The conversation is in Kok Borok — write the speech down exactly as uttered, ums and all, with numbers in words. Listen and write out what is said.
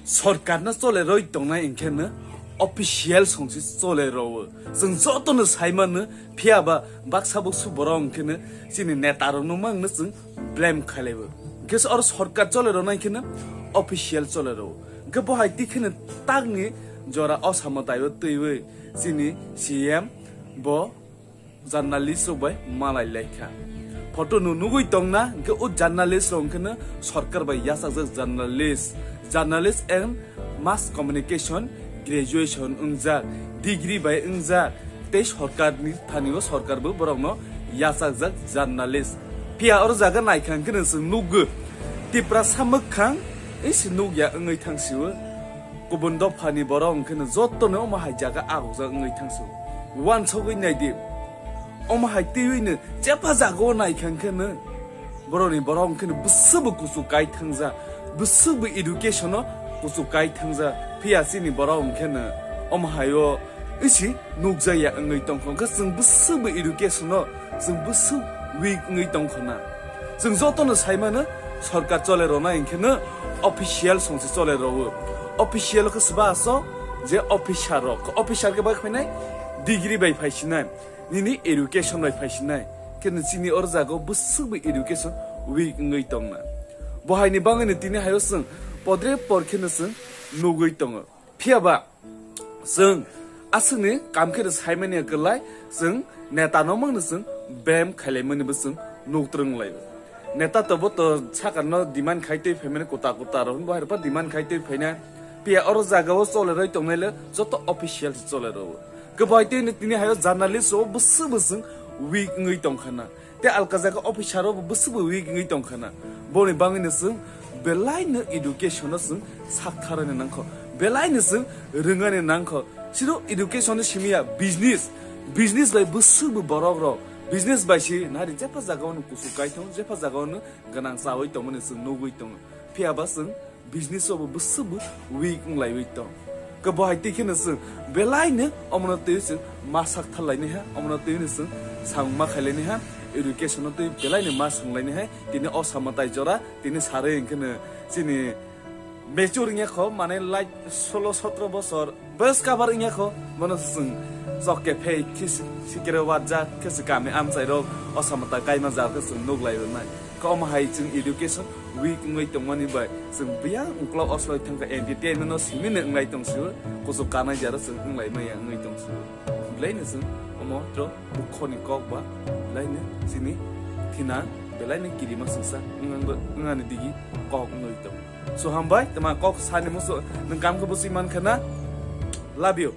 Sorkarno choleroi tongnai hwnkhe no official songsi cholerwo. Chwng jotono saimano, phiya ba baksa buksu borok hwnkhe no chini neta rokno mangno chwng blame khailaibo. Hwnkhe se oro sorkar cholerona hwnkhe no official cholerwo. Hwnkhe bo hai twi kheno takni jora o samo taibo twiwi chini C M bo journalist rok bai malai lai kha. Photo no nugui tongna, hwnkhe o journalist rok hwnkhe no sorkar bai yachakjak journalist. Journalist and mass communication graduation wngjak, degree bai wngjak, tei sorkar ni thani o sorkar bo borok no yachakjak journalist. Phiya oro jaga naikha hwnkhe no chwng nukgo, Tiprasa mwkhang isi nukya wngwi thang sio. Kubun dophani borok hwnkhe no jotono omo hai jaga agukjak wngwi thang sio. Wansogwi naidi. Omo hai twiwi no jepha jaga o naikha hwnkhe no borokni borok hwnkhe no bwswkbo kuchuk kai thangjak, bwswkbo education o kuchuk kai thangjak. Phiya chini borok hwnkhe no omo hai o isi nukjakya wngwi tongkha. Hwnkhe chwng bwswkbo education o chwng bwswk weak wngwi tongkha na. Chwng jotono saimano, sorkar cholerona hwnkhe no official songsi cholerwo. Official khe swba aso je officer rok, officer khe bai khainai degree bai phaisinai, nini education bai phaisinai. Khe no chini oro jaga o bwswkbo education weak wngwi tongna. Bo haini bangwi no tini hayo chwng podre por khe no chwng nugwi tongo. Phiya ba chwng aswkni kam khe no saimani ya kwlai, chwng neta no mangno chwng blame khailaimani bo chwng nuktrwng lai. Neta to bo to sakar no demand khai twi phaimani kuta kuta rok bo hai rok demand khai twi phaina. Phiya oro jaga o choleroi tongnai le joto official se cholerwo. Kwbai twi no tini hayo journalist rok bwswk bwswk weak wngwi tongkha na. Tei alka jaga officer rok bo bwswk bo weak wngwi tongkha na. Boni bangwi no chwng belai no education no chwng sak tharani nangkho, belai no chwng rwngani nangkho. Siro education no simi ya, business, business bai bwswk bo borok rok business bai si nari jepha jaga o no kuchuk kai thung, jepha jaga o no gwnang chawi tongmani chwng nugwi tongo. Phiya ba chwng business o bo bwswk bo weak wng laiwi tong. Khe bo hai twi kheno chwng belai no omono twiwi chwng ma sak thar lainai ha, omono twiwi no chwng samung ma khai lainai ha, education no twi belai no ma swng lainai ha. Tini o sama tai jora tini sarwi hwnkhe no chini mature wngya kho, mane like solo sotro bosor, boyos kabar wngya kho, bono se chwng chok ke phei khe se sikire warjak khe se kami amchai rok o sama tai kaima jal khe chwng nuk lai rwnai. Khe omo hai chwng education weak wngwi tongmani bai chwng biyang uklok osloi thangkha, entertainment no simi no wnglai tong sio, kuchuk kanai jaro chwng wnglai maya wngwi tong sio. Belai no chwng omo tro bukhoni kok ba belai no chini thina belai no kirima singsa wngani digi kok wngwi tong. So hambai, tama kok sani musu nang kam khe busi man khana. Love you.